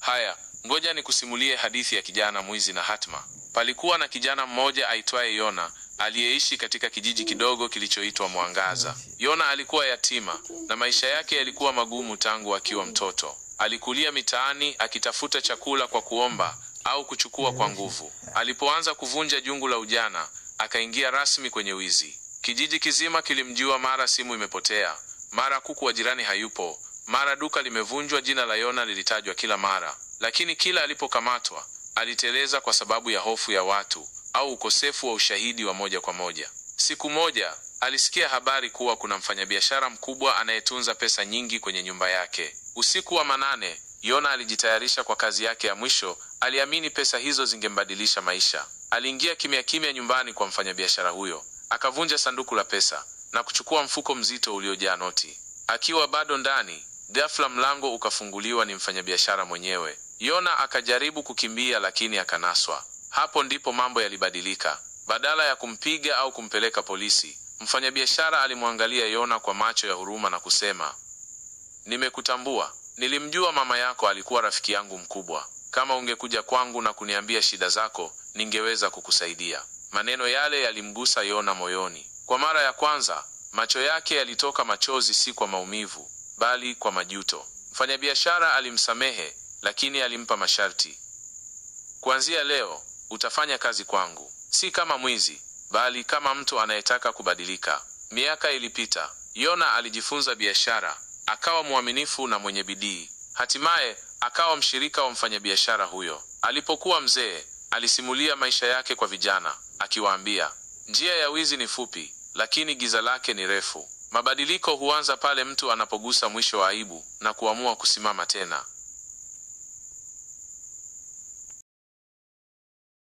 Haya, ngoja nikusimulie hadithi ya kijana mwizi na hatma. Palikuwa na kijana mmoja aitwaye Yona aliyeishi katika kijiji kidogo kilichoitwa Mwangaza. Yona alikuwa yatima na maisha yake yalikuwa magumu tangu akiwa mtoto. Alikulia mitaani akitafuta chakula kwa kuomba au kuchukua kwa nguvu. Alipoanza kuvunja jungu la ujana, akaingia rasmi kwenye wizi. Kijiji kizima kilimjua, mara simu imepotea, mara kuku wa jirani hayupo, mara duka limevunjwa. Jina la Yona lilitajwa kila mara, lakini kila alipokamatwa aliteleza kwa sababu ya hofu ya watu au ukosefu wa ushahidi wa moja kwa moja. Siku moja alisikia habari kuwa kuna mfanyabiashara mkubwa anayetunza pesa nyingi kwenye nyumba yake. Usiku wa manane, Yona alijitayarisha kwa kazi yake ya mwisho. Aliamini pesa hizo zingembadilisha maisha. Aliingia kimya kimya nyumbani kwa mfanyabiashara huyo, akavunja sanduku la pesa na kuchukua mfuko mzito uliojaa noti. Akiwa bado ndani, ghafla mlango ukafunguliwa, ni mfanyabiashara mwenyewe. Yona akajaribu kukimbia lakini akanaswa. Hapo ndipo mambo yalibadilika. Badala ya kumpiga au kumpeleka polisi, mfanyabiashara alimwangalia Yona kwa macho ya huruma na kusema, nimekutambua. Nilimjua mama yako alikuwa rafiki yangu mkubwa. Kama ungekuja kwangu na kuniambia shida zako, ningeweza kukusaidia. Maneno yale yalimgusa Yona moyoni. Kwa mara ya kwanza, macho yake yalitoka machozi, si kwa maumivu, bali kwa majuto. Mfanyabiashara alimsamehe, lakini alimpa masharti. Kuanzia leo utafanya kazi kwangu, si kama mwizi, bali kama mtu anayetaka kubadilika. Miaka ilipita. Yona alijifunza biashara, akawa mwaminifu na mwenye bidii. Hatimaye akawa mshirika wa mfanyabiashara huyo. Alipokuwa mzee, alisimulia maisha yake kwa vijana, akiwaambia, njia ya wizi ni fupi, lakini giza lake ni refu. Mabadiliko huanza pale mtu anapogusa mwisho wa aibu na kuamua kusimama tena.